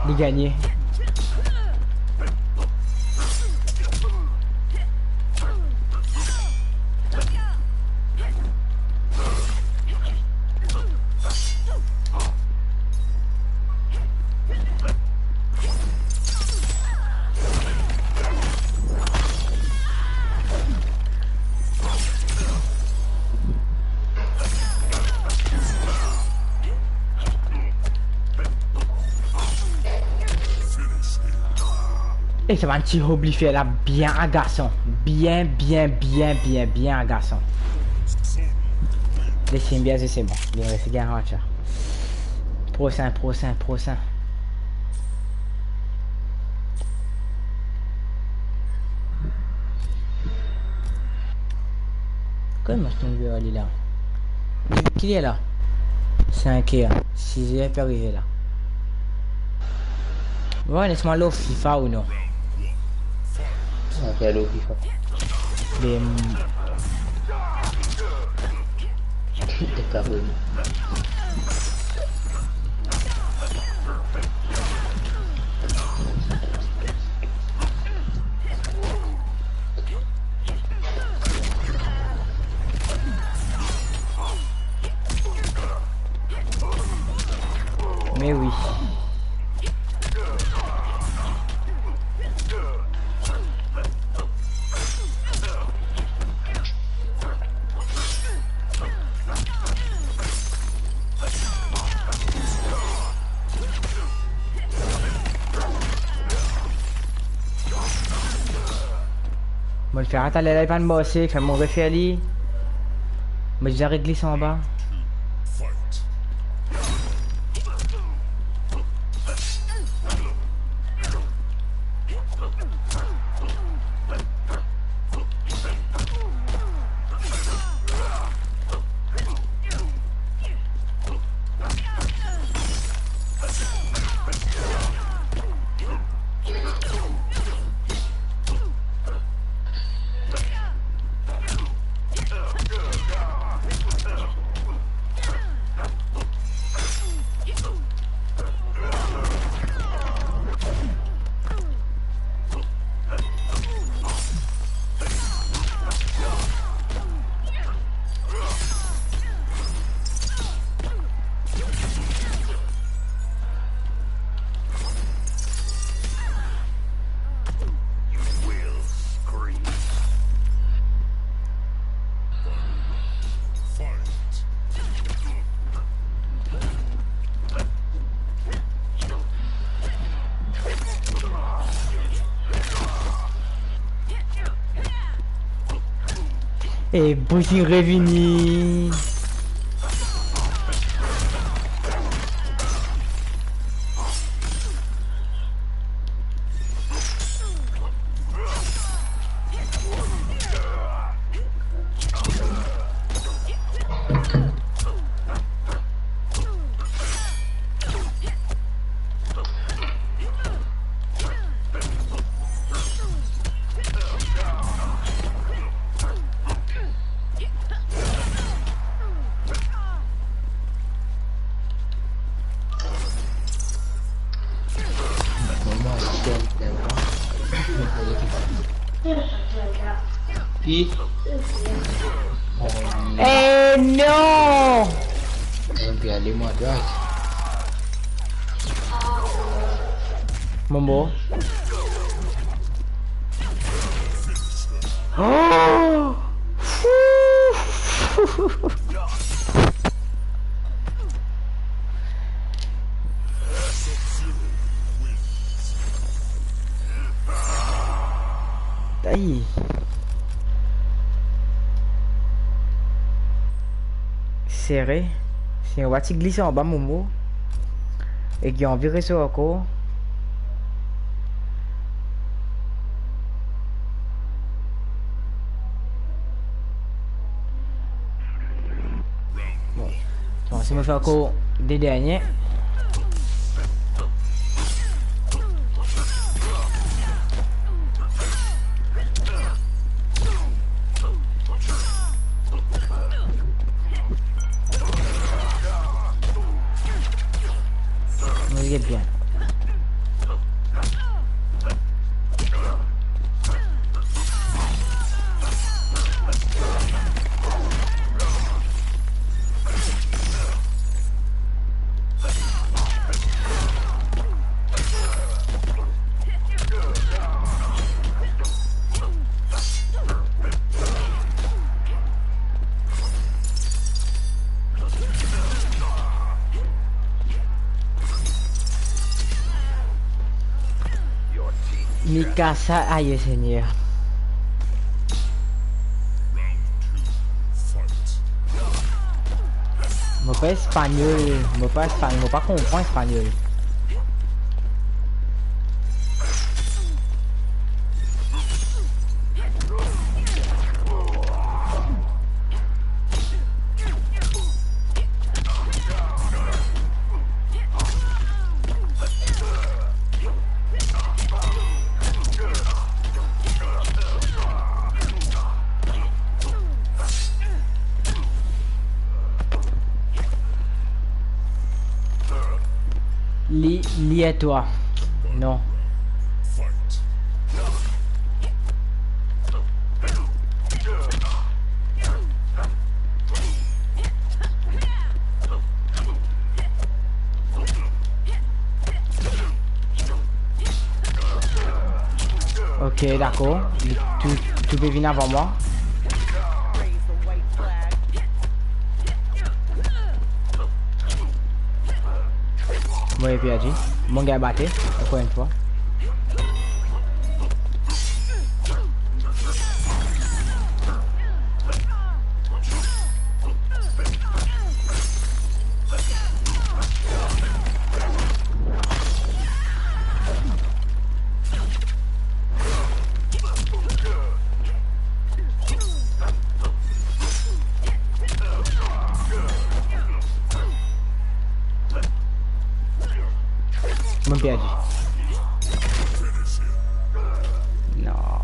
Li gagne. E sa bann ti hob li fer la bien agasan. Bien, bien, bien, bien, bien agasan. Les bien, se bon. Bien, les gars, watch out. Prosin, prosin, prosin. Kouma mo tombe ar li la? Ki ler la? Sink er, sis er pe arive la. Bon, les mwa lor FIFA ou non? Ok, lor FIFA. Dem. Te kapout. Me wi. Mo fer taler la, li pa'nn marse, fer mo refer li. Mo deza reglis anba. E bouzi revini. Ki? Eh non! Enn pe ale mwa dwat. Momo. Oh! Ayi. Sere. Si mo pa ti glis anba Momo. Ek li anvi resor ankor. Bon. Bon, si mo fer ankor de dernie. Mo get bien. Mikasa, aye Segner. Mo pa espanyol, mo pa espanyol, mo pa konpran espanyol. Li, li e twa. Non. Ok, dakor. Li tou, tou pe vinn avan mwa. Mo pe perdi. Mo gagn bate, ankor enn fwa. Mo perdi. Non.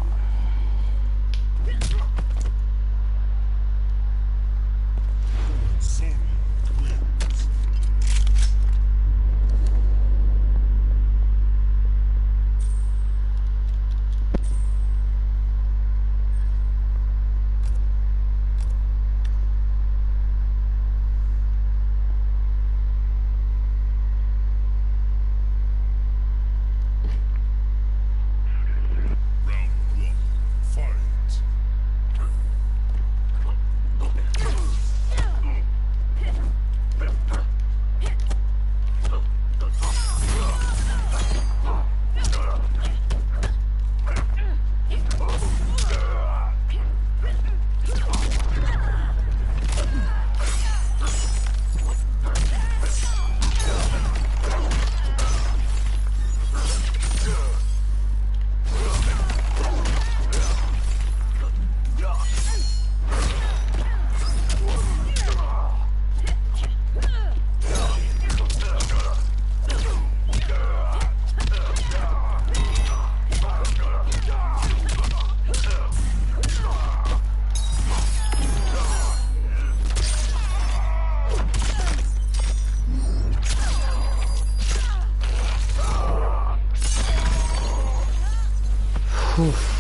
Ouf.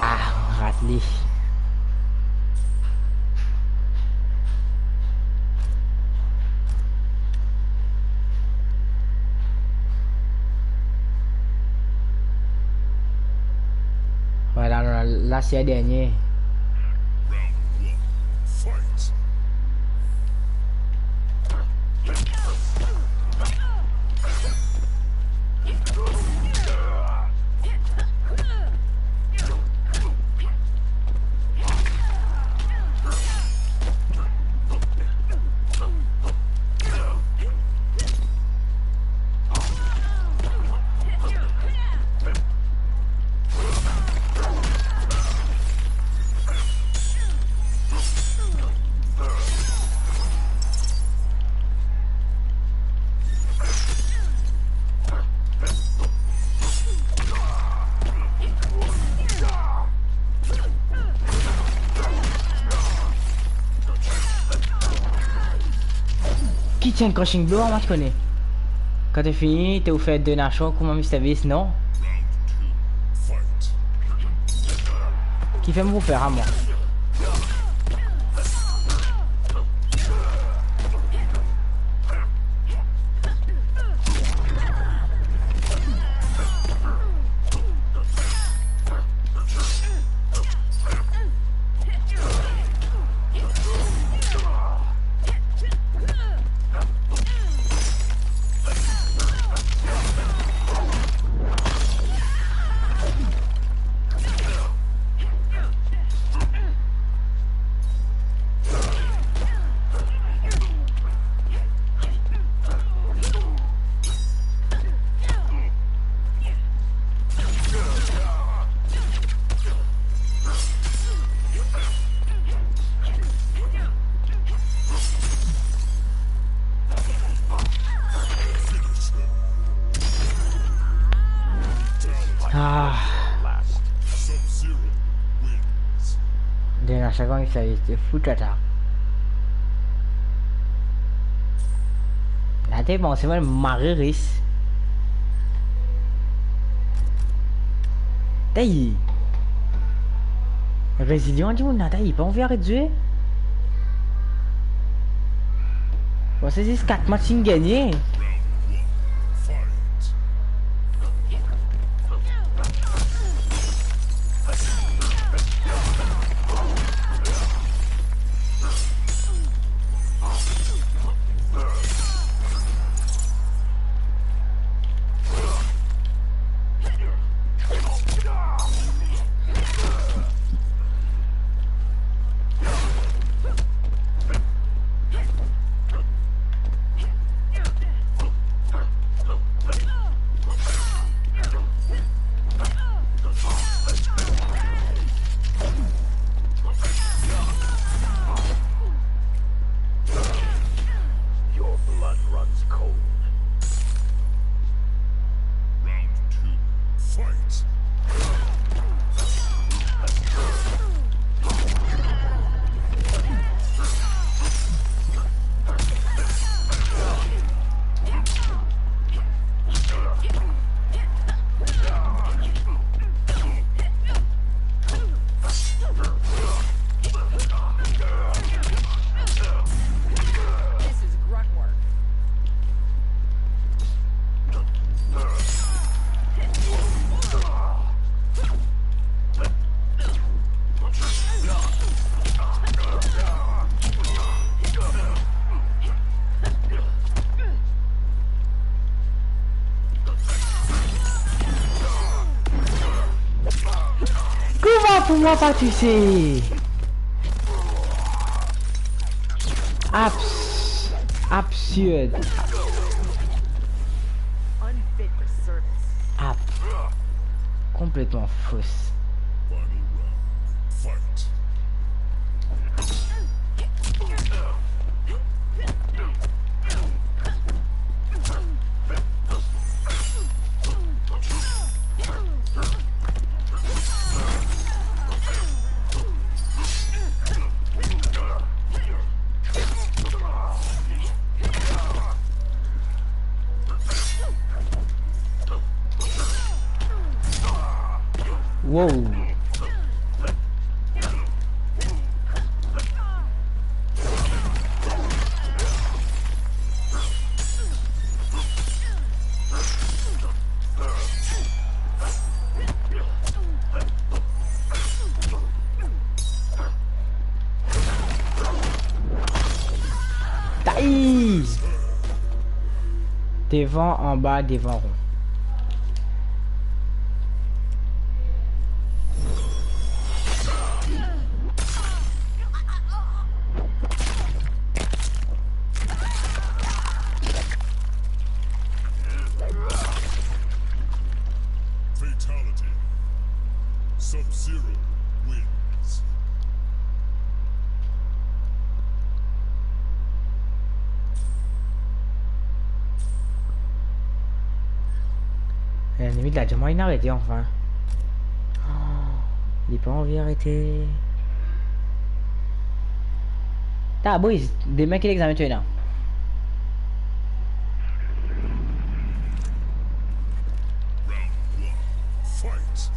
Ah, rat li. Vwala, la, la se dernie. Ki ti enn crushing blow, mo ti kone. Kan to fini, to fer de nashwar kouma Mister Beast, non? Kifer mo pou fer sa, mwa? Sa kouma sa, se fou, tata. La, te panse mwa mari ris. Tey. Rezilyan dimoun la, tey, pa anvi aret zwe. Bon, se zis kat match inn gagne. Your blood runs cold. Round two, fight! This is grunt work. Kouma pou mwa pa touse? Abs-, absurd. Unfit for service. Ab-, konpletman fos. Final round. Fight. Wow. Tay! Devan, anba, devan, ron. Fatality. Sub-Zero wins. Lennmi la dir mwa inn arete anfin. Oh, li pa anvi arete. Ta, boys, demin ki examen to ena? Round one, fight.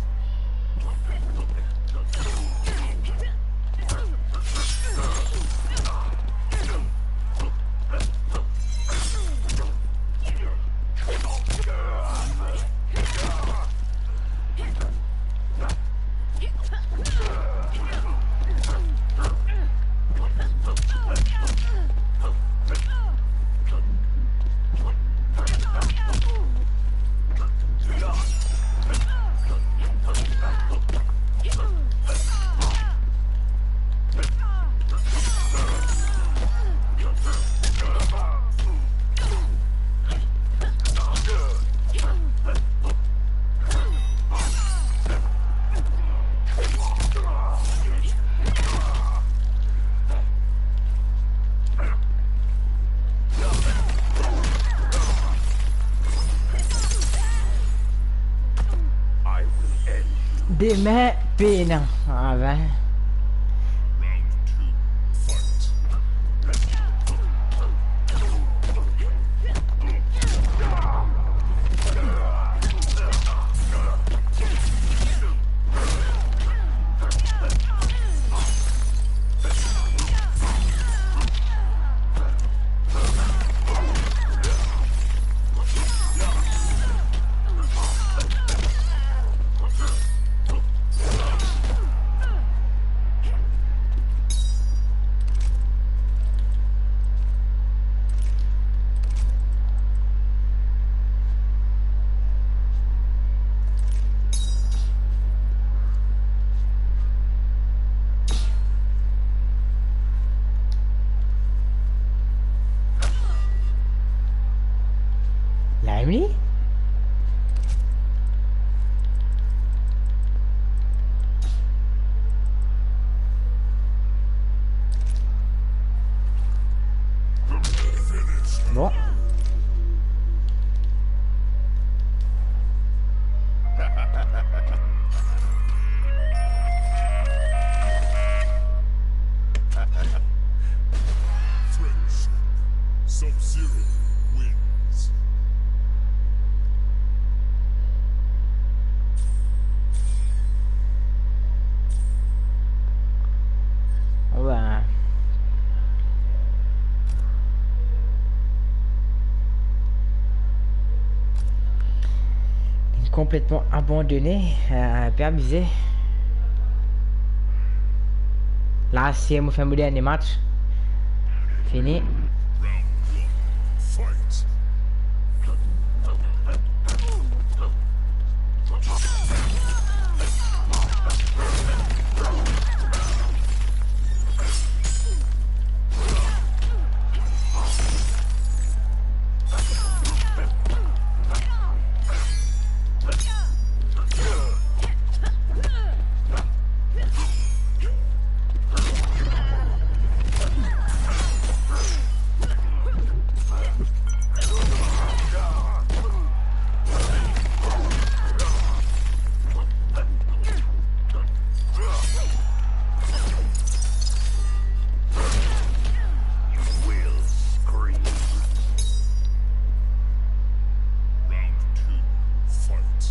Demin pena, ah ben. Emily? Bon. Friendship. Sub-Zero wins. Bon. Konpletman abandone, euh, pe abize. La, si mo fer mo dernie match, fini. Round one, fight. You will scream. Round two, fight.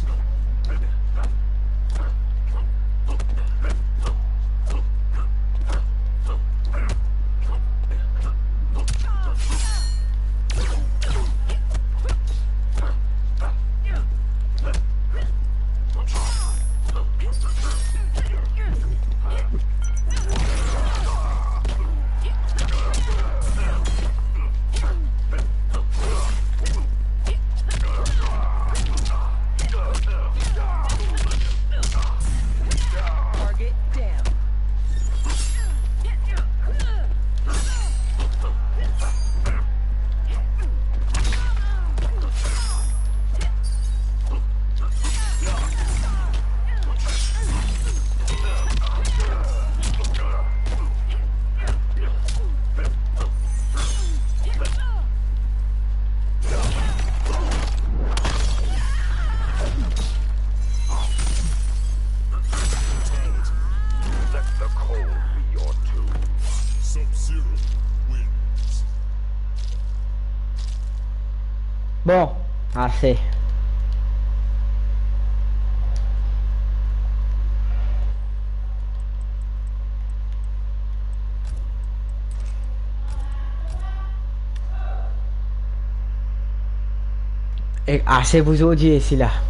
Target down. Let the cold be your tomb. Sub-Zero wins. Bon, ase. E ase pou zordi isi la.